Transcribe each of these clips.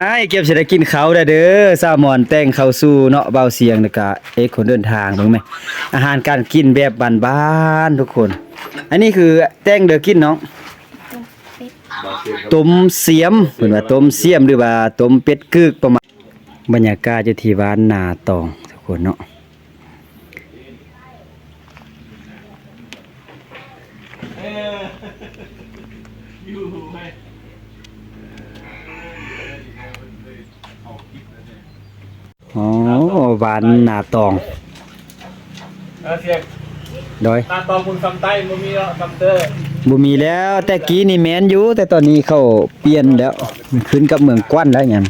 ອ້າຍ ກຽມຊິໄດ້ກິນເຂົ້າແລ້ວເດີ. ສາວມອນແຕ່ງເຂົ້າສູ່ເນາະ ບ່າວສຽງ ແລ້ວກະເອກຄົນເດີນທາງ. ເບິ່ງແມ ອາຫານການກິນແບບບ້ານໆ ທຸກຄົນ. ອັນນີ້ຄືແຕ່ງເດີກິນນ້ອງ ຕົ້ມສຽມ ເພິ່ນວ່າຕົ້ມສຽມ ຫຼືວ່າຕົ້ມເປັດກຶກປະມານ. ບັນຍາກາດຢູ່ທີ່ບ້ານນາຕອງ ທຸກຄົນເນາະ. ອໍ ບ້ານນາຕອງ ເອີ ສຽງ ໂດຍ ນາຕອງເມືອງຊຳໃຕ້ ບໍ່ມີແລ້ວ ຊຳເຕີ ບໍ່ມີແລ້ວ. ແຕ່ກີ້ນີ້ແມ່ນຢູ່ ແຕ່ຕອນນີ້ເຂົາປ່ຽນແລ້ວ ຂຶ້ນກັບເມືອງກວັນແລ້ວຫຍັງ.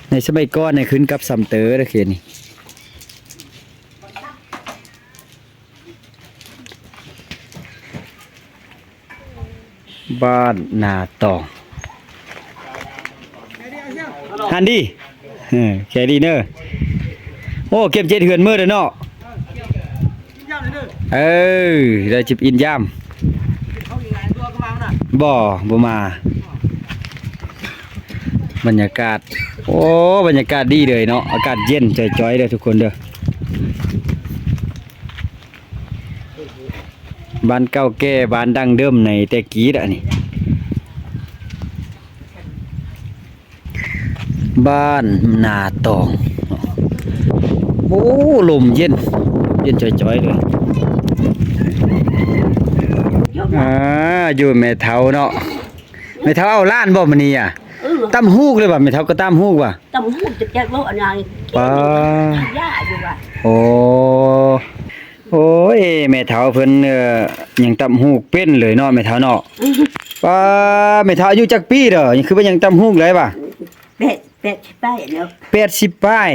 ໃນສະໄໝກ່ອນນີ້ຂຶ້ນກັບຊຳເຕີເດ້ ເຂດນີ້. ບ້ານນາຕອງ ຫັ້ນດີ ເອີ ແຄດີເນີ. ໂອ້ ເກັບເຈັດເຮືອນມື້ເດີເນາະ. ເອີ ໄດ້ຈິບອິນຍາມ ບໍ່ ບໍ່ມາ. ບັນຍາກາດ ໂອ້ ບັນຍາກາດດີເລີຍເນາະ ອາກາດເຢັນຈ່ອຍໆເດີທຸກຄົນເດີ. ບ້ານເກົ່າແກ່ ບ້ານດັ້ງເດີມໃນແຕ່ກີ້ລະນີ້ ບ້ານນາຕອງ. ໂອ້ ລົມເຢັນ ເຢັນຈ່ອຍໆເລີຍ. ອ່າ ຢູ່ແມ່ເຖົ້າເນາະ. ແມ່ເຖົ້າເອົາຫຼານບໍ່ມື້ນີ້ອະ? ເອີ ຕຳຫູກເລີຍວ່າ ແມ່ເຖົ້າກໍຕຳຫູກວ່າ ຕຳຫູກຈະແຈກໂລອັນນັ້ນ ປາ ຢາຢູ່ວ່າ. ໂອ້ ໂອ້ຍ ແມ່ເຖົ້າເພິ່ນ ເອີ ຍັງຕຳຫູກເປັນເລີຍເນາະ ແມ່ເຖົ້າເນາະ. ປາ ແມ່ເຖົ້າອາຍຸຈັກປີເດີ ຍັງຄືວ່າຍັງຕຳຫູກໄດ້ວ່າ? ແປດ ແປດສິບປາຍແລ້ວ ແປດສິບປາຍ.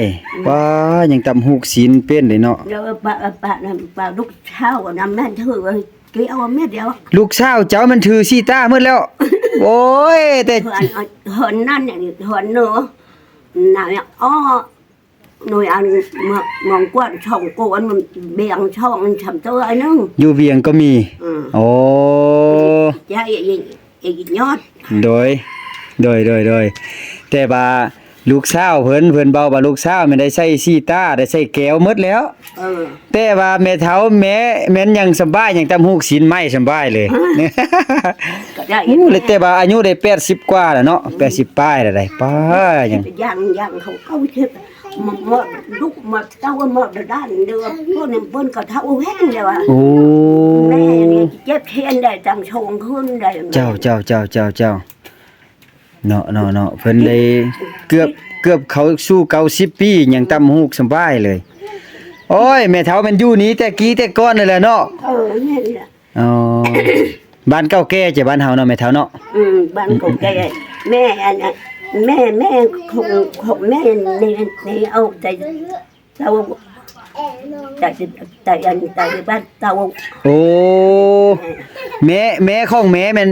ປາ ຍັງຕຳຫູກຊີ້ນເປັນເລີຍເນາະ. ແລ້ວປາ ປາ ປາລູກສາວນຳແມ່ນຖື ເອົາແມ່ດຽວ ລູກສາວເຈົ້າມັນຖືຊີຕາໝົດແລ້ວ. ໂອ້ຍ ແຕ່ ເຮືອນ ເຮືອນນັ້ນ ເຮືອນໂນ ນາຍອ້ອ ໜ່ວຍອັນ ມອງກວ້າງຊ່ອງໂກ ອັນມັນບຽງຊ່ອງ ອັນຊຳເຕີອັນໜຶ່ງ ຢູ່ວຽງກໍມີ. ອືມ ໂອ້ ຈະ ອີກຍອດ ໂດຍ ໂດຍ ໂດຍ ໂດຍ. ແຕ່ວ່າ ລູກສາວເພິ່ນ ເພິ່ນເວົ້າວ່າລູກສາວແມ່ນໄດ້ໃສ່ຊີຕາ ໄດ້ໃສ່ແກ້ວໝົດແລ້ວ. ເອີ ແຕ່ວ່າແມ່ເຖົ້າແມ່ແມ່ນຍັງສຳບາຍ ຍັງຕຳຫູກຊີ້ນໄມ້ສຳບາຍເລີຍ. ກໍໄດ້ ໂອ້ ແຕ່ວ່າອາຍຸໄດ້ແປດສິບກວ່າແລ້ວເນາະ ແປດສິບປາຍແລ້ວໄດ໋. ປ້າ ຍັງ ຍັງ ຍັງເຂົາເກົ້າສິບ ມາ ມາ ລູກມາເຕົ້າມາດ້ານເດີ ພວກນັ້ນເພິ່ນກໍເຖົ້າແຮງແລ້ວອະ. ໂອ້ ແມ່ນີ້ເຈັບແຂນໄດ້ຕັ້ງສອງຄືນໄດ້. ເຈົ້າ ເຈົ້າ ເຈົ້າ ເຈົ້າ ເຈົ້າ. ເນາະ ເນາະ ເນາະ ເພິ່ນໄດ້ເກືອບ ເກືອບເຂົ້າສູ່ເກົ້າສິບປີ ຍັງຕຳຫູກສຳບາຍເລີຍ. ໂອ້ຍ ແມ່ເຖົ້າແມ່ນຢູ່ນີ້ແຕ່ກີ້ແຕ່ກ່ອນນັ້ນແຫຼະເນາະ. ເອີ ແມ່ນລະ. ອໍ ບ້ານເກົ່າແກ່ຈະ ບ້ານເຮົາເນາະ ແມ່ເຖົ້າເນາະ. ອືມ ບ້ານເກົ່າແກ່ ແມ່ອັນ ແມ່ ແມ່ຂອງ ຂອງແມ່ໃນ ໃນເອົາແຕ່ ເຕົາ ຈາກ ຈາກອັນ ຈາກບ້ານເຕົາ. ໂອ້ ແມ່ ແມ່ຂອງແມ່ແມ່ນ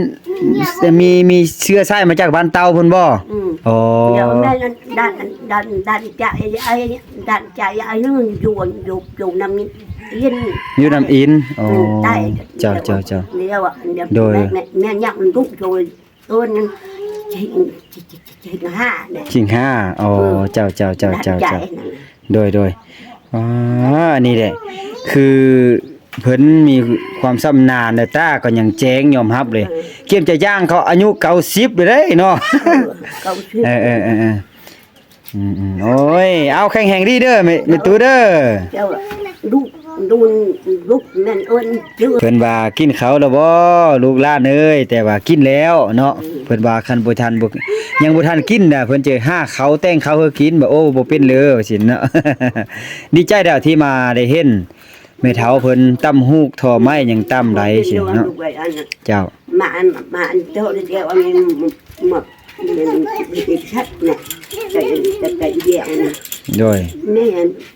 ມີ ມີເຊື້ອສາຍມາຈາກບ້ານເຕົາພຸ້ນບໍ່? ອືມ ອໍ ແລ້ວແມ່ນດ້ານ ດ້ານ ດ້ານຈາຍ ອ້າຍ ດ້ານຈາຍ ອ້າຍ ຢູ່ ຢູ່ ຢູ່ນຳອິນ ຢູ່ນຳອິນ. ອໍ ອືມ ເຈົ້າ ເຈົ້າ ເຈົ້າ ແລ້ວ ໂດຍ ແມ່ ແມ່ຍັງດຸໂດຍ ເອີ ນັ້ນ ຊິງ ຊິງ ຊິງ ຊິງຫ້າເດ້ ຊິງຫ້າ. ອໍ ເອີ ເຈົ້າ ເຈົ້າ ເຈົ້າ ເຈົ້າ ເຈົ້າ ໂດຍ ໂດຍ. ອ່າ ອັນນີ້ແຫຼະ ຄືເພິ່ນມີຄວາມຊຳນານ ແລະ ຕາກໍຍັງແຈ້ງຍອມຮັບເລີຍ. ເອີ ກຽມຈະຍ່າງເຂົ້າອາຍຸເກົ້າສິບເລີຍເດ້ເນາະ. ເອີ ເກົ້າສິບ. ເອີ ເອີ ເອີ ເອີ ອືມໆ ໂອ້ຍ ເອົາ ແຂງແຮງດີເດີ ແມ່ ແມ່ຕູ້ເດີ. ເຈົ້າ ລູກ ລູກ ລູກແມ່ນເອີ້ນຊື່ ເພິ່ນວ່າ ກິນເຂົ້າແລ້ວບໍ່ ລູກຫຼານເອີຍ? ແຕ່ວ່າກິນແລ້ວເນາະ. ອືມ ເພິ່ນວ່າ ຄັນບໍ່ທັນ ບໍ່ ຍັງບໍ່ທັນກິນນະ ເພິ່ນຈະຫາເຂົ້າ ແຕ່ງເຂົ້າໃຫ້ກິນ. ບາດ ໂອ້ ບໍ່ເປັນເລີ ວ່າຊີ້ນເນາະ. ດີໃຈແລ້ວທີ່ມາໄດ້ເຫັນແມ່ເຖົ້າເພິ່ນຕຳຫູກ ທໍໄມ້ ຍັງຕຳໄດ້ຊີ້ນເນາະ. ເຈົ້າ ມາ ມາອັນໂຕແລ້ວອັນນີ້ ມາ ໂດຍ ແມ່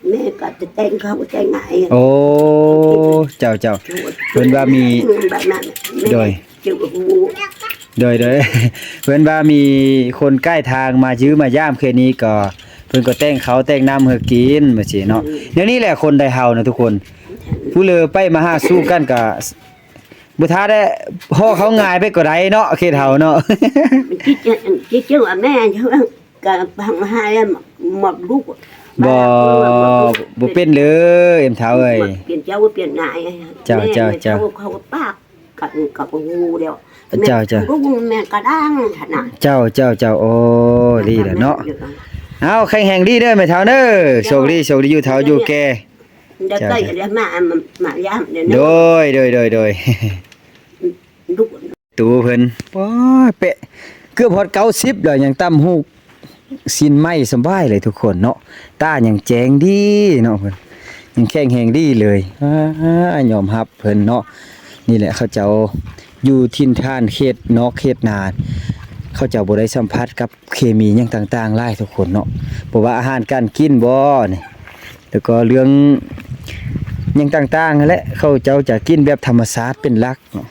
ແມ່ກໍຈະແຕ່ງເຂົ້າແຕ່ງອາຍ. ໂອ້ ເຈົ້າ ເຈົ້າ ເພິ່ນວ່າມີ ໂດຍ ໂດຍ ໂດຍ ເພິ່ນວ່າມີຄົນໃກ້ທາງມາຢ້ມມາຢາມເຂດນີ້ ກໍເພິ່ນກໍແຕ່ງເຂົ້າແຕ່ງນ້ຳໃຫ້ກິນ ວ່າຊີ້ເນາະ. ອືມ ແນວນີ້ແຫຼະ ຄົນໄທເຮົານະທຸກຄົນ ຜູ້ເລີໄປມາຫາສູ່ກັນກໍ ບໍ່ຖ້າໄດ້ ຫໍ່ເຂົ້າງ່າຍໄປກໍໄດ້ເນາະ ເຂດເຮົາເນາະ. ຈິ ຈິ ຈິວ່າແມ່ ເຂົາ ກະພັງຫາຍໝົດລູກ ບໍ່ ບໍ່ເປັນເລີຍ ເອັມເຖົ້າເອີຍ ປ່ຽນເຈົ້າປ່ຽນນາຍ ເຈົ້າ ແມ່ ເຈົ້າ ເຈົ້າ ເຂົາ ເຂົາປາກ ກະ ກະບໍ່ຮູ້ແລ້ວ ເຈົ້າ ເຈົ້າ ແມ່ນ ແມ່ນກະດ້າງຫັ້ນນະ ເຈົ້າ ເຈົ້າ ເຈົ້າ ໂອ້ ດີແລ້ວເນາະ ເອົາ ແຂງແຮງດີເດີແມ່ເຖົ້າເດີ ໂຊກດີ ໂຊກດີ ຢູ່ເຖົ້າຢູ່ແກ່ ໄດ້ ເຈົ້າ ໃກ້ ເຈົ້າ ໄດ້ມາ ມາ ມາຢາມເດີ ໂດຍ ໂດຍ ໂດຍ ໂດຍ ລູກ ໂຕເພິ່ນ ໂອ້ຍ ເປະ ເກືອບຮອດເກົ້າສິບແລ້ວ ຍັງຕ່ຳຫູກຊີ້ນໄມ້ສະບາຍເລີຍທຸກຄົນເນາະ ຕາຍັງແຈ້ງດີເນາະ ເພິ່ນຍັງແຂງແຮງດີເລີຍ ອາ ຍອມຮັບເພິ່ນເນາະ ນີ້ແຫຼະ ເຂົາເຈົ້າຢູ່ຖິ່ນຖານເຂດນອກເຂດນາ ເຂົາເຈົ້າບໍ່ໄດ້ສຳຜັດກັບເຄມີຫຍັງຕ່າງໆຫຼາຍທຸກຄົນເນາະ ບໍ່ວ່າອາຫານການກິນບໍນີ້ ແລ້ວກໍເລື່ອງຫຍັງຕ່າງໆຫັ້ນແຫຼະ ເຂົາເຈົ້າຈະກິນແບບທຳມະຊາດເປັນຫຼັກເນາະ.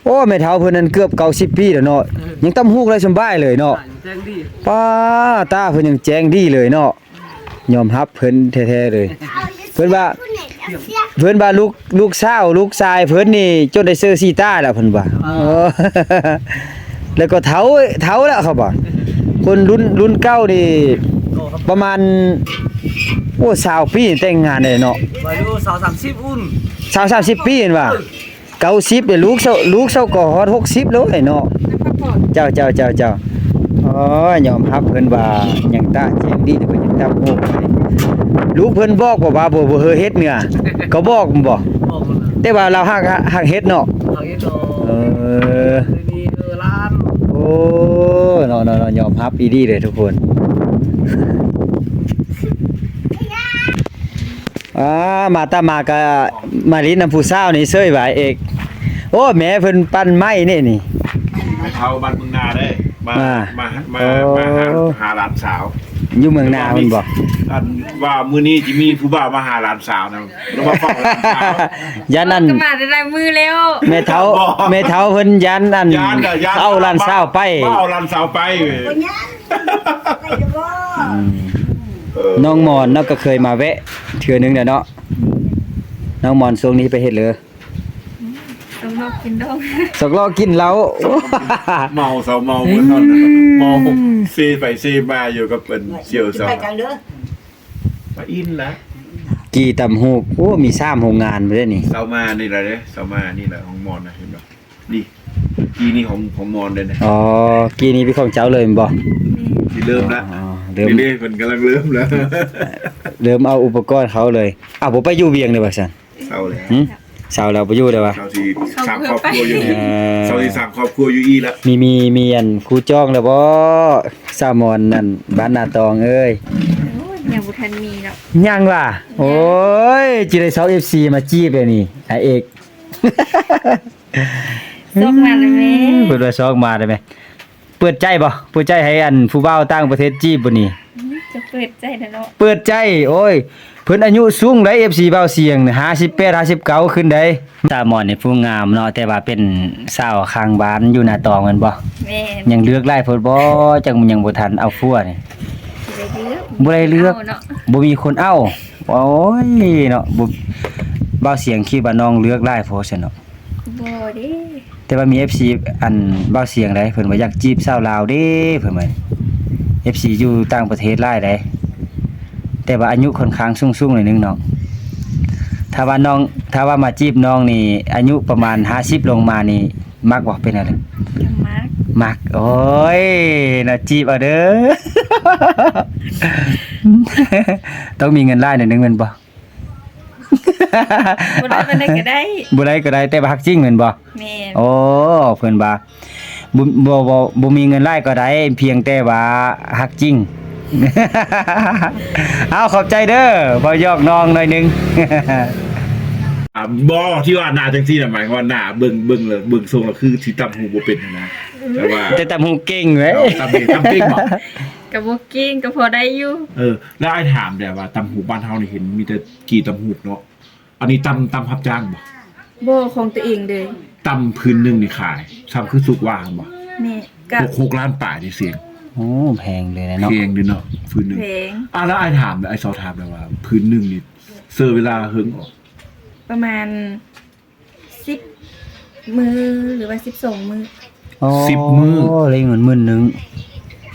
ໂອ້ ແມ່ເຖົ້າເພິ່ນນັ້ນເກືອບເກົ້າສິບປີແລ້ວເນາະ ຍັງຕ່ຳຫູກໄດ້ສະບາຍເລີຍເນາະ ແຂງແຮງດີ ປ້າ ຕາເພິ່ນຍັງແຈ້ງດີເລີຍເນາະ ຍອມຮັບເພິ່ນແທ້ໆເລີຍ ເພິ່ນວ່າ ເພິ່ນວ່າລູກ ລູກສາວລູກຊາຍເພິ່ນນີ້ຈົນໄດ້ເຊີສີຕາແລ້ວເພິ່ນວ່າ ເອີ ເອີ ແລ້ວກໍເຖົ້າ ເຖົ້າແລ້ວເຂົາວ່າ ຄົນລຸ້ນ ລຸ້ນເກົ່ານີ້ປະມານ ໂອ້ ຊາວປີແຕ່ງງານໄດ້ເນາະ ອາຍຸຊາວສາມສິບ ອຸ້ນ ຊາວສາມສິບປີເຫັນວ່າ ເອີ ເກົ້າສິບເດ້ ລູກເຊົາ ລູກເຊົາກໍຮອດຫົກສິບແລ້ວເນາະ ເຈົ້າ ເຈົ້າ ເຈົ້າ ເຈົ້າ ໂອ້ຍ ຍອມຮັບເພິ່ນວ່າຍັງຕາແຈ້ງດີ ແຕ່ເພິ່ນຍັງຕ່ຳຫູກ ລູກເພິ່ນບອກບໍ່ວ່າບໍ່ ບໍ່ເຮີເຮັດເໜືອ ກໍບອກບໍ່ ບອກ ແຕ່ວ່າລາວຮັກ ຮັກເຮັດເນາະ ຮັກເຮັດເນາະ ເອີ ເອີ ຫຼານ ໂອ້ ເນາະ ເນາະ ເນາະ ຍອມຮັບອີ່ຫຼີເລີຍທຸກຄົນ. ອາ ມາຕາມາກະມາຫຼິ້ນນຳຜູ້ສາວນີ້ເສີຍຫວາຍເອກ ໂອ້ ແມ່ເພິ່ນປັ່ນໄມ້ນີ້ນີ້ ແມ່ເຖົ້າບ້ານເມືອງນາເດ້ ມາ ມາ ມາ ໂອ້ ມາຫາ ຫາຫຼານສາວ ຢູ່ເມືອງນາແມ່ນບໍ່ ອັນວ່າມື້ນີ້ຊິມີຜູ້ບ່າວມາຫາຫຼານສາວນະ ລະມາເຝົ້າຫຼານສາວ ຢ້ານນັ້ນ ກໍມາໄດ້ຫຼາຍມື້ແລ້ວ ແມ່ເຖົ້າ ບໍ່ ແມ່ເຖົ້າເພິ່ນຢ້ານອັນ ຢ້ານ ຢ້ານ ເອົາຫຼານສາວໄປ ເອົາຫຼານສາວໄປ ອືມ ເອີ ນ້ອງມອນເນາະ ກໍເຄີຍມາແວະເທື່ອໜຶ່ງແລ້ວເນາະ ນ້ອງມອນຊ່ວງນີ້ໄປເຮັດເລີ ອືມ ສອກເລາະກິນດອງ ສອກເລາະກິນເຫຼົ້າ ເມົາ ສາວເມົາເໝິດນັ້ນ ເມົາ ເຊໄປເຊມາຢູ່ກັບເພິ່ນ ສ່ຽວສາວ ໄປກັນເດີ ໄປອີ່ນລະ ກີ່ຕຳຫູກ ໂອ້ ມີສາມໂຮງງານພຸ້ນເດ້ນີ້ ເຊົາມານີ້ລະເດ້ ເຊົາມານີ້ລະ ຫ້ອງໝໍນະ ເຫັນບໍ່ ນີ້ ກີ່ນີ້ຂອງ ຂອງໝອນເດ້ນະ ອໍ ກີ່ນີ້ເປັນຂອງເຈົ້າເລີຍແມ່ນບໍ່ ແມ່ນ ຊິເລີ່ມລະ ອໍ ເລີ່ມ ນີ້ເດ້ ເພິ່ນກຳລັງເລີ່ມລະ ເລີ່ມເອົາອຸປະກອນເຂົ້າເລີຍ ອ້າວ ບໍ່ໄປຢູ່ວຽງເລີຍວ່າຊັ້ນ ເຊົາແລ້ວ ຫື ເຊົາແລ້ວບໍ່ຢູ່ແລ້ວວະ ເຊົາຊິສ້າງຄອບຄົວຢູ່ ເອີ ເຊົາຊິສ້າງຄອບຄົວຢູ່ອີ່ລະ ມີ ມີ ມີອັນຄູ່ຈອງແລ້ວບໍ່ ສາວມອນນັ້ນ ບ້ານນາຕອງເອີຍ ໂອ້ຍ ຍັງບໍ່ທັນມີເນາະ ຍັງຫວາ ຍັງ ໂອ້ຍ ຊິໄດ້ຊອກເອັຟຊີມາຈີບແລ້ວນີ້ ອ້າຍເອກ ຊອກມາແລ້ວແມ່ ເພິ່ນວ່າຊອກມາແລ້ວແມ່ ເປີດໃຈບໍ່ ເປີດໃຈໃຫ້ອັນຜູ້ບ່າວຕ່າງປະເທດຈີບບໍ່ນີ້ ອືມ ຈະເປີດໃຈແລ້ວເນາະ ເປີດໃຈ ໂອ້ຍ ເພິ່ນອາຍຸສູງໃດ ເອັຟຊີ ບ່າວສຽງ ຫ້າສິບແປດ ຫ້າສິບເກົ້າຂຶ້ນໃດ ສາວມອນນີ້ຜູ້ງາມເນາະ ແຕ່ວ່າເປັນສາວຂ້າງບ້ານຢູ່ນາຕອງແມ່ນບໍ່ ແມ່ນ ຍັງເລືອກຫຼາຍໂພດບໍ່ ຈັ່ງຍັງບໍ່ທັນເອົາຜົວນີ້ ບໍ່ໄດ້ເລືອກ ບໍ່ໄດ້ເລືອກ ເອົາເນາະ ບໍ່ມີຄົນເອົາ ໂອ້ຍ ເນາະ ບໍ່ ບ່າວສຽງຄິດວ່ານ້ອງເລືອກຫຼາຍໂພດຊັ້ນເນາະ ບໍ່ເດ້ ແຕ່ວ່າມີເອັຟຊີ ອັນ ບ່າວສຽງໃດ ເພິ່ນວ່າຢາກຈີບສາວລາວເດ້ ເພິ່ນວ່າ ເອັຟຊີຢູ່ຕ່າງປະເທດຫຼາຍໃດ ແຕ່ວ່າອາຍຸຂ້ອນຂ້າງສູງໆໜ້ອຍໜຶ່ງເນາະ ຖ້າວ່ານ້ອງ ຖ້າວ່າມາຈີບນ້ອງນີ້ ອາຍຸປະມານຫ້າສິບລົງມານີ້ ມັກບໍ່ ເປັນແນວໃດ ມັກ ມັກ ໂອ້ຍ ເນາະ ຈີບເອົາເດີ ຕ້ອງມີເງິນຫຼາຍໜ້ອຍໜຶ່ງແມ່ນບໍ່? ບໍ່ໄດ້ປານໃດກໍໄດ້ ບໍ່ໄດ້ກໍໄດ້ ແຕ່ວ່າຮັກຈິງແມ່ນບໍ່? ແມ່ນ ໂອ້ ເພິ່ນວ່າ ບໍ່ ບໍ່ ບໍ່ ບໍ່ມີເງິນຫຼາຍກໍໄດ້ ພຽງແຕ່ວ່າຮັກຈິງ ເອົາ ຂອບໃຈເດີ ເວົ້າຢອກນ້ອງໜ້ອຍໜຶ່ງ ອ່າ ບໍ່ ທີ່ວ່າໜ້າຈັ່ງຊີ້ນະ ໝາຍຄວາມວ່າໜ້າເບິ່ງ ເບິ່ງແລ້ວ ເບິ່ງຊົງແລ້ວຄືຊິຕ່ຳຫູກບໍ່ເປັນນະ ແຕ່ວ່າ ແຕ່ຕ່ຳຫູກເກັ່ງເວີຍ ເອົາ ຕ່ຳເກັ່ງ ຕ່ຳເກັ່ງບໍ່? ກໍບໍ່ເກັ່ງ ກໍພໍໄດ້ຢູ່ ເອີ ແລ້ວອ້າຍຖາມແດ່ວ່າ ຕ່ຳຫູກບ້ານເຮົານີ້ເຫັນມີແຕ່ ກີ່ຕ່ຳຫູກເນາະ ອັນນີ້ຕ່ຳ ຕ່ຳຮັບຈ້າງບໍ່? ບໍ່ ຂອງຕົວເອງເລີຍ ຕ່ຳພື້ນໜຶ່ງນີ້ຂາຍ ສ່ຳຄືສຸກວ່າຫັ້ນບໍ່? ແມ່ນ ກໍ ຫົກ ຫົກລ້ານປາຍນີ້ສຽງ ໂອ້ ແພງເລີຍເນາະ ແພງເດ້ເນາະ ພື້ນໜຶ່ງ ແພງ ອ່າ ແລ້ວອ້າຍຖາມ ອ້າຍຊອບຖາມແດ່ວ່າ ພື້ນໜຶ່ງນີ້ເຊີເວລາເຫິງບໍ່? ປະມານ ສິບມື້ ຫຼືວ່າສິບສອງມື້ ອໍ ສິບມື້ ໄດ້ເງິນໝື່ນໜຶ່ງ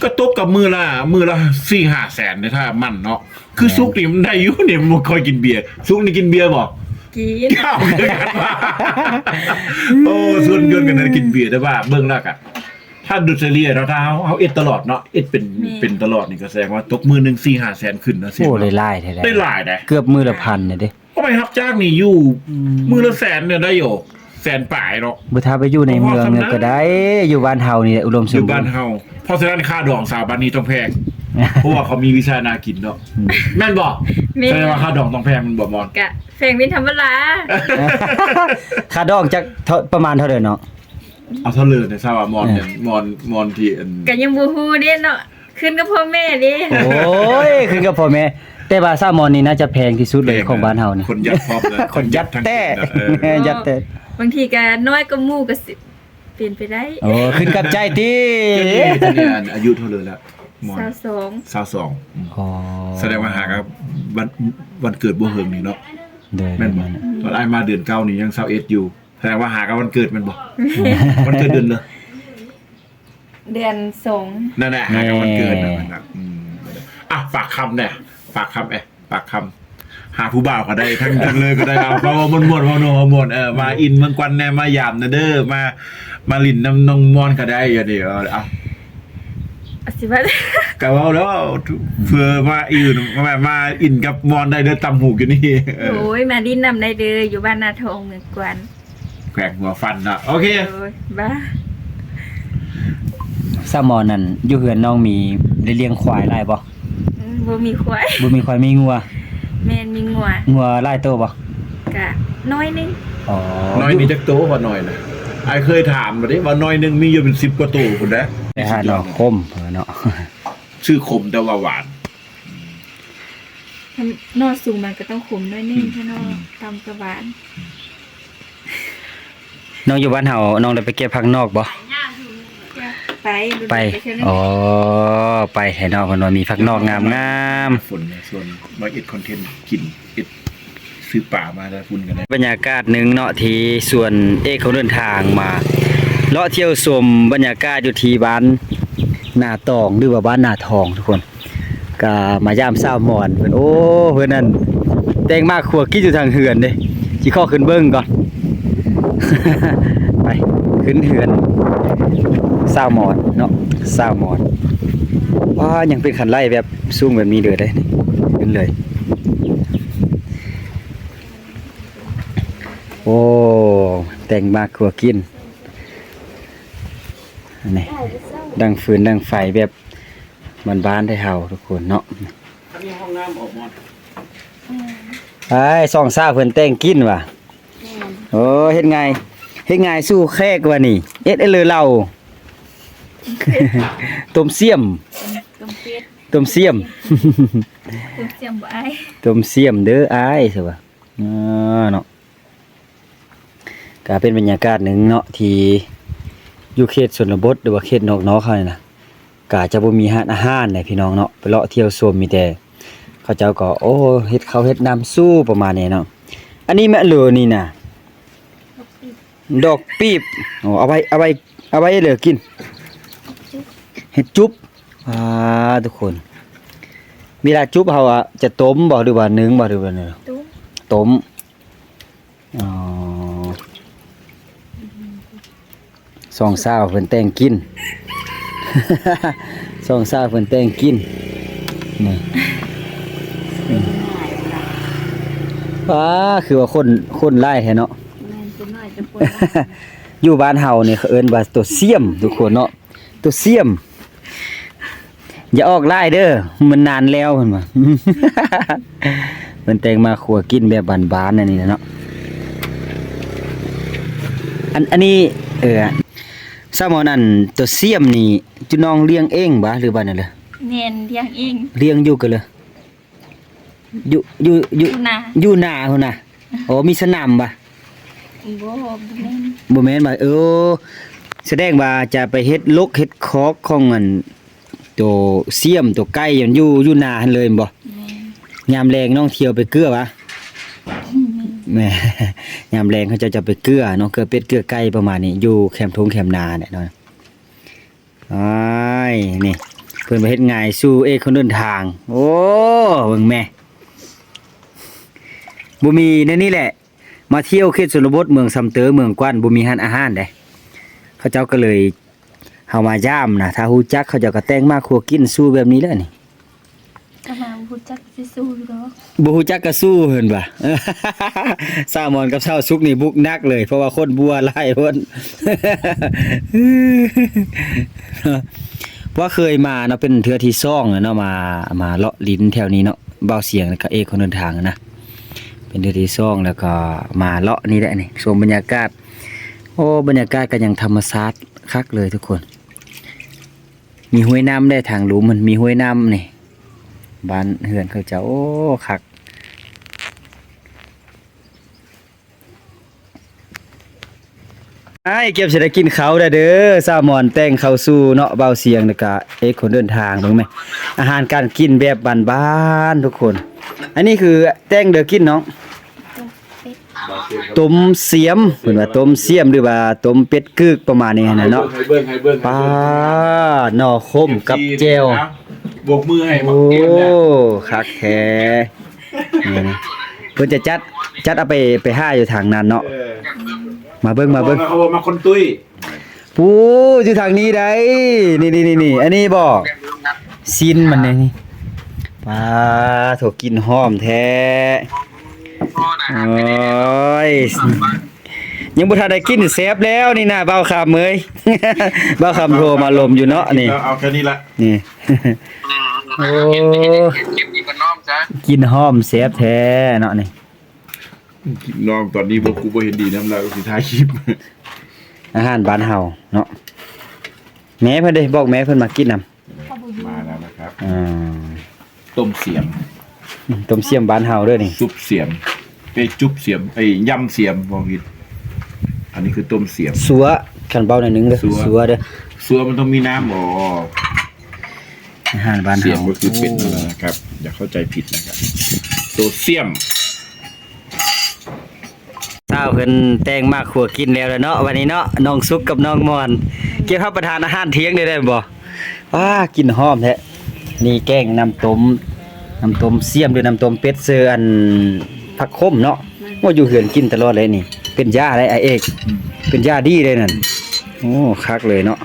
ກໍຕົກກັບມື້ລະ ມື້ລະສີ່ຫ້າແສນເດ້ ຖ້າມັນເນາະ. ຄືສຸກນີ້ມັນໄດ້ຢູ່ນີ້ ມັນບໍ່ຄ່ອຍກິນເບຍ. ສຸກນີ້ກິນເບຍບໍ່? ກິນ. ໂອ້ ສ່ວນເກີນກັນໄດ້ກິນເບຍ ແຕ່ວ່າເບິ່ງແລ້ວກະ ຖ້າໂດຍສະເລ່ຍເນາະ ຖ້າເຮົາ ເຮົາເຮັດຕະຫຼອດເນາະ ເຮັດເປັນ ແມ່ນ ເປັນຕະຫຼອດນີ້ ກໍສະແດງວ່າຕົກມື້ໜຶ່ງສີ່ຫ້າແສນຂຶ້ນນະ. ໂອ້ ໄດ້ຫຼາຍແທ້ໆ ໄດ້ຫຼາຍເດ້ ເກືອບມື້ລະພັນເດ້. ເອົາໄປຮັບຈ້າງນີ້ຢູ່ ອືມ ມື້ລະແສນນີ້ໄດ້ຢູ່ ແສນປາຍເນາະ. ບໍ່ ຖ້າໄປຢູ່ໃນເມືອງນີ້ກໍໄດ້ ຢູ່ບ້ານເຮົານີ້ແຫຼະ ອຸດົມສົມບູນ ຢູ່ບ້ານເຮົາ. ເພາະສະນັ້ນຄ່າດອງສາວບ້ານນີ້ຕ້ອງແພງ ເພາະວ່າເຂົາມີວິຊາໜາກິນເນາະ. ອືມ ແມ່ນບໍ່? ແມ່ນ. ສະແດງວ່າຄ່າດອງຕ້ອງແພງແມ່ນບໍ່ ມອນ? ກະແພງເປັນທຳມະດາ. ຄ່າດອງຈັກເທົ່າ ປະມານເທົ່າໃດເນາະ? ເອົາເທົ່າເລີຍ ຊາວມອນ ເອີ ແມ່ນ ມອນ ມອນທີ່ອັນ ກະຍັງບໍ່ຮູ້ເດ້ເນາະ ຂຶ້ນກັບພໍ່ແມ່ເດ້. ໂອ້ຍ ຂຶ້ນກັບພໍ່ແມ່. ແຕ່ວ່າສາວມອນນີ້ໜ້າຈະແພງທີ່ສຸດເລີຍ ແພງ ຂອງບ້ານເຮົານີ້. ຄົນຢັດພ້ອມນະ ຄົນຢັດແທ້ ເອີ ຍັດແທ້. ບາງທີກະນ້ອຍກວ່າໝູ່ກະຊິເປັນໄປໄດ້. ໂອ້ ຂຶ້ນກັບໃຈຕິ. ເຈົ້ານີ້ ເຈົ້ານີ້ອາຍຸເທົ່າໃດລະ ມອນ? ຊາວສອງ. ຊາວສອງ. ອືມ ອໍ ສະແດງວ່າຫາກັບວັນ ວັນເກີດບໍ່ເຫິງນີ້ເນາະ. ໂດຍ ແມ່ນບໍ່? ໂດຍ ຕອນອ້າຍມາເດືອນເກົ້ານີ້ຍັງຊາວເອັດຢູ່. ສະແດງວ່າຫາກັບວັນເກີດແມ່ນບໍ່? ວັນເກີດເດືອນເດີ? ເດືອນສອງ. ນັ້ນແຫຼະ ຫາກັບວັນເກີດນັ້ນແຫຼະ. ອືມ ອ່ະ ຝາກຄຳແດ່ ຝາກຄຳແອ ຝາກຄຳ ຫາຜູ້ບ່າວກໍໄດ້ ທັງ ທັງເລີຍກໍໄດ້. ເອົາ ເວົ້າມ່ວນໆ ເວົ້ານົວເວົ້າມ່ວນ ເອີ ມາອິນເມືອງກວັນແດ່ ມາຢາມແດ່ເດີ ມາ ມາຫຼິ້ນນຳນ້ອງມອນກໍໄດ້. ດຽວນີ້ ເອົາ ອາ ຊິວ່າ ກະເວົ້າແລ້ວ ເພື່ອມາອີ່ມາ ມາອິນກັບມອນໄດ້ເດີ ຕຳຫູກຢູ່ນີ້. ເອີ ໂອ້ຍ ມາຫຼິ້ນນຳໄດ້ເດີ ຢູ່ບ້ານນາທອງ ເມືອງກວັນ ແຂວງຫົວພັນເນາະ. ໂອເຄ ໂດຍ ບາຍ. ສາວມອນນັ້ນ ຢູ່ເຮືອນນ້ອງມີ ໄດ້ລ້ຽງຄວາຍຫຼາຍບໍ່? ອືມ ບໍ່ມີຄວາຍ ບໍ່ມີຄວາຍ ມີງົວ. ແມ່ນ ມີງົວ. ງົວຫຼາຍໂຕບໍ່? ກະໜ້ອຍໜຶ່ງ. ອໍ ໜ້ອຍນີ້ຈັກໂຕວ່າໜ້ອຍນະ? ອ້າຍເຄີຍຖາມມາເດ້ ວ່າໜ້ອຍໜຶ່ງມີຢູ່ເປັນສິບກວ່າໂຕພຸ້ນເດ້. ໄປຫາໜໍ່ຂົມເນາະ ຊື່ຂົມແຕ່ວ່າຫວານ. ຄັນໜໍ່ສຸກມັນກໍຕ້ອງຂົມໜ້ອຍໜຶ່ງ ອືມ ເນາະ ອືມ ຕຳກະຫວານ. ນ້ອງຢູ່ບ້ານເຮົາ ນ້ອງໄດ້ໄປເກັບຜັກນອກບໍ່? ໄປ ໄປ ໄປເທື່ອໜຶ່ງ. ອໍ ໄປແທ້ເນາະ ເພິ່ນວ່າມີຜັກນອກງາມໆ. ຝົນ ສ່ວນມາເຮັດຄອນເທັນກິນ ເຮັດ ຊື້ປາມາແຕ່ພຸ້ນກໍໄດ້. ບັນຍາກາດໜຶ່ງເນາະ ທີ່ສ່ວນເອກຂອງເດີນທາງມາເລາະທ່ຽວຊົມບັນຍາກາດຢູ່ທີ່ບ້ານນາຕອງ ຫຼືວ່າບ້ານນາທອງທຸກຄົນ. ກະມາຢາມສາວມອນເພິ່ນ. ໂອ້ ເພິ່ນນັ້ນແຕ່ງໝາກຂົ້ວກິນຢູ່ທາງເຮືອນເດ້. ຊິຂໍຂຶ້ນເບິ່ງກ່ອນ. ໄປ ຂຶ້ນເຮືອນສາວມອນເນາະ ສາວມອນ. ວ້າ ຍັງເປັນຄັນໄລ່ແບບສູງແບບນີ້ເລີຍເດ້ ຂຶ້ນເລີຍ. ໂອ້ ແຕ່ງໝາກຂົ້ວກິນ. ອັນນີ້ ດັງຟືນດັງໄຟແບບບ້ານໆ ໄທເຮົາທຸກຄົນເນາະ. ອັນນີ້ຫ້ອງນ້ຳອອກມາ. ໄອ້ ສອງສາວເພິ່ນແຕ່ງກິນວ່າ. ແມ່ນ. ໂອ້ ເຮັດງ່າຍ ເຮັດງ່າຍສູ່ແຂກວ່ານີ້. ເຮັດເລີເລົ່າ ຕົ້ມສ່ຽມ ຕົ້ມເປັດ ຕົ້ມສ່ຽມ ຕົ້ມສ່ຽມບໍ່ອ້າຍ ຕົ້ມສ່ຽມເດີອ້າຍ ຊະວ່າ. ເອີ ເນາະ ກະເປັນບັນຍາກາດໜຶ່ງເນາະ ທີ່ຢູ່ເຂດຊົນນະບົດ ຫຼືວ່າເຂດນອກໆ ເຮົານີ້ນະ ກະຈະບໍ່ມີຮ້ານອາຫານໃດ໋ພີ່ນ້ອງເນາະ. ໄປເລາະທ່ຽວຊົມ ມີແຕ່ເຂົາເຈົ້າກໍ ໂອ້ ເຮັດເຂົ້າເຮັດນ້ຳສູ່ ປະມານນີ້ເນາະ. ອັນນີ້ແມ່ນເລີນີ້ນະ ດອກປີບ. ໂອ້ ເອົາໄວ້ ເອົາໄວ້ ເອົາໄວ້ເລີກິນ ເຮັດຈຸບ. ອ່າ ທຸກຄົນ ເວລາຈຸບເຮົາອະ ຈະຕົ້ມບໍ່ ຫຼືວ່າໜຶ້ງບໍ່ ຫຼືວ່າແນວໃດ? ຕົ້ມ ຕົ້ມ. ອໍ ສອງສາວເພິ່ນແຕ່ງກິນ ສອງສາວເພິ່ນແຕ່ງກິນ ນີ້. ອືມ ວ້າ ຄືວ່າຄົນ ຄົນຫຼາຍແທ້ເນາະ. ແມ່ນ ສ່ວນຫຼາຍຈະຄົນຫຼາຍ. ຢູ່ບ້ານເຮົານີ້ເຂົາເອີ້ນວ່າໂຕສ່ຽມ ທຸກຄົນເນາະ. ໂຕສ່ຽມ ຢ່າອອກຫຼາຍເດີ ມັນນານແລ້ວ ເພິ່ນວ່າ. ເພິ່ນແຕ່ງໝາກຂົ້ວກິນແບບບ້ານໆ ອັນນີ້ນະເນາະ. ອັນ ອັນນີ້ ເອີ ສາວມອນ ອັນໂຕສ່ຽມນີ້ ຈຸນ້ອງລ້ຽງເອງບະ ຫຼືວ່າແນວໃດ? ແມ່ນ ລ້ຽງເອງ. ລ້ຽງຢູ່ກະເລີ ຢູ່ ຢູ່ ຢູ່ ຢູ່ນາ ຢູ່ນາພຸ້ນນະ. ອໍ ມີສະໜາມບະ? ບໍ່ ບໍ່ແມ່ນ ບໍ່ແມ່ນບະ. ເອີ ສະແດງວ່າຈະໄປເຮັດລົກເຮັດຄອກຂອງອັນ ໂຕສ່ຽມ ໂຕໄກ່ ມັນຢູ່ ຢູ່ນາຫັ້ນເລີຍແມ່ນບໍ່? ແມ່ນ. ຍາມແລງນ້ອງທ່ຽວໄປເກືອບະ? ແມ່ນ. ແມ່ນ ຍາມແລງເຂົາເຈົ້າຈະໄປເກືອເນາະ ເກືອເປັດເກືອໄກ່ປະມານນີ້ ຢູ່ແຄມທົ່ງແຄມນາແຫຼະເນາະ. ອ້າຍ ນີ້ ພິ່ນວ່າເຮັດງ່າຍສູ່ເອກຄົນເດີນທາງ. ໂອ້ ເບິ່ງແມ້ ບໍ່ມີແນວນີ້ແຫຼະ. ມາທ່ຽວເຂດຊົນນະບົດ ເມືອງຊຳເຕີ ເມືອງກວັນ ບໍ່ມີຮ້ານອາຫານເດ້. ເຂົາເຈົ້າກໍເລີຍ ເຮົາມາຢາມນະ ຖ້າຮູ້ຈັກ ເຂົາເຈົ້າກໍແຕ່ງມາຄົວກິນສູ່ແບບນີ້ແຫຼະນີ້. ກໍມາບໍ່ຮູ້ຈັກຊິສູ້ຢູ່ດອກ. ບໍ່ຮູ້ຈັກກໍສູ້ເພິ່ນວ່າ. ສາວມອນກັບສາວສຸກນີ້ບຸກໜັກເລີຍ ເພາະວ່າຄົນບົວຫຼາຍໂພດ. ເພາະວ່າເຄີຍມາເນາະ ເປັນເທື່ອທີສອງແລ້ວເນາະ ມາ ມາເລາະຫຼິ້ນແຖວນີ້ເນາະ ບ່າວສຽງ ແລ້ວກໍເອກຄົນເດີນທາງນະ. ເປັນເທື່ອທີສອງ ແລ້ວກໍມາເລາະນີ້ແຫຼະນີ້ ຊົມບັນຍາກາດ. ໂອ້ ບັນຍາກາດກໍຍັງທຳມະຊາດຄັກເລີຍທຸກຄົນ. ມີຫ້ວຍນ້ຳເດ້ ທາງລຸ່ມມັນມີຫ້ວຍນ້ຳນີ້ ບ້ານເຮືອນເຂົາເຈົ້າ. ໂອ້ ຄັກ. ອ້າຍ ເກັບຊິໄດ້ກິນເຂົ້າແລ້ວເດີ. ສາວມອນແຕ່ງເຂົ້າສູ່ເນາະ ບ່າວສຽງ ແລ້ວກະເອກຄົນເດີນທາງ. ເບິ່ງແມ້ ອາຫານການກິນແບບບ້ານໆ ທຸກຄົນ. ອັນນີ້ຄືແຕ່ງເດີກິນນ້ອງ. ຕົ້ມສຽມ ເພິ່ນວ່າຕົ້ມສຽມ ຫຼືວ່າຕົ້ມເປັດກຶກ ປະມານນີ້ຫັ້ນນະເນາະ. ໃຫ້ເບິ່ງ ໃຫ້ເບິ່ງ ໃຫ້ເບິ່ງ ປ້າ ໜໍ່ຂົມກັບແຈ່ວ. ໂບກມືໃຫ້ ໂອ້ ບັກເກມນະ ຄັກແທ້. ນີ້ນະ ເພິ່ນຈະຈັດ ຈັດເອົາໄປ ໄປຫາຢູ່ທາງນັ້ນເນາະ. ເອີ ມາເບິ່ງ ມາເບິ່ງ ເຂົາເວົ້າມາຄົນຕຸ້ຍ. ປູ ຢູ່ທາງນີ້ໄດ໋ ນີ້ໆໆ ອັນນີ້ບໍ? ຊີ້ນມັນນີ້. ປາໂທ້ ກິ່ນຫອມແທ້. ໂອ້ຍ ຍັງບໍ່ທັນໄດ້ກິນແຊບແລ້ວນີ້ນະ ບ່າວຄຳເອີຍ. ບ່າວຄຳໂທມາລົມຢູ່ເນາະນີ້. ເອົາ ເອົາແຄ່ນີ້ລະ ນີ້. ອືມ ໂອ້ ເກັບ ເກັບ ເກັບ ກິນກັບນ້ອງຊະ. ກິ່ນຫອມແຊບແທ້ເນາະນີ້. ນ້ອງ ຕອນນີ້ບໍ່ ກູບໍ່ເຫັນດີນຳລາວ ຊິຖ່າຍຄລິບ. ອາຫານບ້ານເຮົາເນາະ. ແມ່ເພິ່ນເດ້ ບອກແມ່ເພິ່ນມາກິນນຳ. ມາແລ້ວນະຄັບ. ອ່າ ຕົ້ມສຽມ. ອືມ ຕົ້ມສຽມບ້ານເຮົາເດີນີ້. ຊຸບສຽມ ເອີຍ ຈຸບສຽມ ເອີຍ ຍຳສຽມ ບໍ່ຜິດ. ອັນນີ້ຄືຕົ້ມສຽມ. ຊົ່ວ ຄັນເວົ້າໜ້ອຍໜຶ່ງເດີ ຊົ່ວ ຊົ່ວເດີ. ຊົ່ວມັນຕ້ອງມີນ້ຳ. ອໍ ອາຫານບ້ານເຮົາ. ສຽມກໍຄືເປັດນັ້ນແຫຼະນະຄັບ ຢ່າເຂົ້າໃຈຜິດນະຄັບ. ໂຕສຽມ. ສາວເພິ່ນແຕ່ງມາຄົວກິນແລ້ວລະເນາະ ວັນນີ້ເນາະ ນ້ອງສຸກກັບນ້ອງມອນ. ເກັບຮັບປະທານອາຫານທ່ຽງໄດ້ ໄດ້ບໍ່? ອ້າ ກິ່ນຫອມແທ້. ນີ້ແກງນ້ຳຕົ້ມ ນ້ຳຕົ້ມສຽມ ຫຼື ນ້ຳຕົ້ມເປັດ ເຊີອັນ ຜັກຂົມເນາະ. ໂອ້ ຢູ່ເຮືອນກິນຕະຫຼອດເລີຍນີ້. ເປັນຢາໄດ໋ອ້າຍເອກ. ອືມ ເປັນຢາດີເດ້ນັ້ນ. ໂອ້ ຄັກເລີຍເນາະ.